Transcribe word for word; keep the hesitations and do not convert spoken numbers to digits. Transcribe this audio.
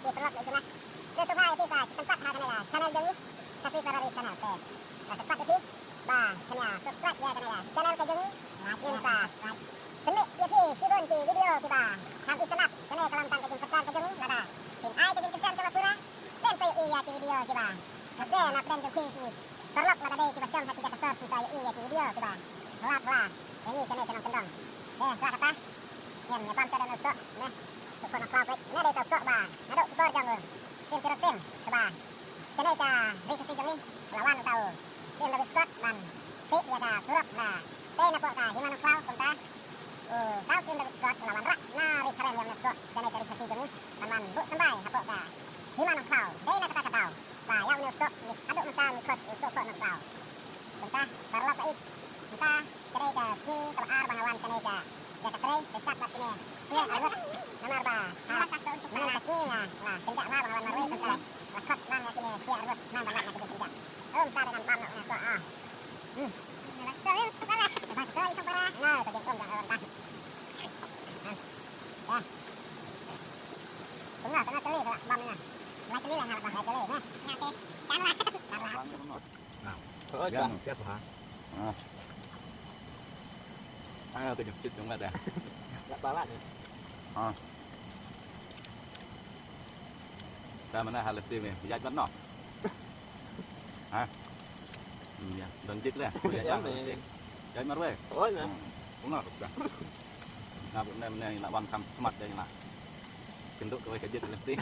Ki paralok jong nga. Te sngewbha ïa phi sa sngewthuh ha kane ka channel jong ngi, Khasi Parari Channel te. Nga sngewthuh ïa phi ba phin ïa subscribe ïa kane ka channel ka jong ngi. Ngin sa pyni ïa phi shibun ki video kiba kham itynnad. Kane ka long tang ka jingkyrshan ka jong ngi, lada phin ai ka jingkyrshan kaba pura, phin sa ïohi ïa ki video kiba ha sha na pdeng jong phi ki paralok lada dei kiba shong ha ki jaka sor phin sa ïohi ïa ki video kiba phylla phylla ïa ngi shane sha nongkyndong. Te shuwa kata ngin ïa bam sha da u soh ne, soh khuid nongkhlaw peit. Ne dei u soh ba naduh ki por jong u Syiem Khirodsing kaba shane sha ri Khasi jong ngi la wan uta u Syiem David Scott ban thied ïa ka surok ba tei napoh ka hima nongkhlaw. Kumta u Daw Syiem David Scott u la wanrah na ri phareng ïa une u soh shane sha ri Khasi jong ngi ban wan buh symbai hapoh ka hima nongkhlaw. Dei na kata ka daw ba ïa une u soh ngi haduh mynta ngi khot u soh khuid nongkhlaw. Kumta paralok ba ïeit, mynta ka dei ka sngi kaba ar ba nga wan shane sha ïa ka trei, te kat bad kine sia arngut. Namar ba ha mynta ka sngi nga la kynjah ma ba nga wan marwei, kumta la khot lang ïa kine sia arngut nang ban lap na ka jingkynjah. Kumta te ngan bam noh une u soh ah. Hmm. Ba ka soi song para. Ba ka soi song para. Nga ka jingkynjah ka long tang. Kumno, kumno kali ka la bam ïa nga. Lai kali la nga la bam, lai kali ne. Nga te. Kan la. Kan la. Nah. Oh, jan, siap ha. Ah. Ayo ke jepit dong ada. Enggak pala nih. Ah. Dah mana hal tim ni? Jaj ban no. Ha. Hmm, ya, dan jit lah. Ya, ya, ya. Jaj marwei. Oh, ya. Hmm. Kumno ka. Nga ne ne nak wan kham khmat ïa nga. Kynduh kawei ka jit lynti.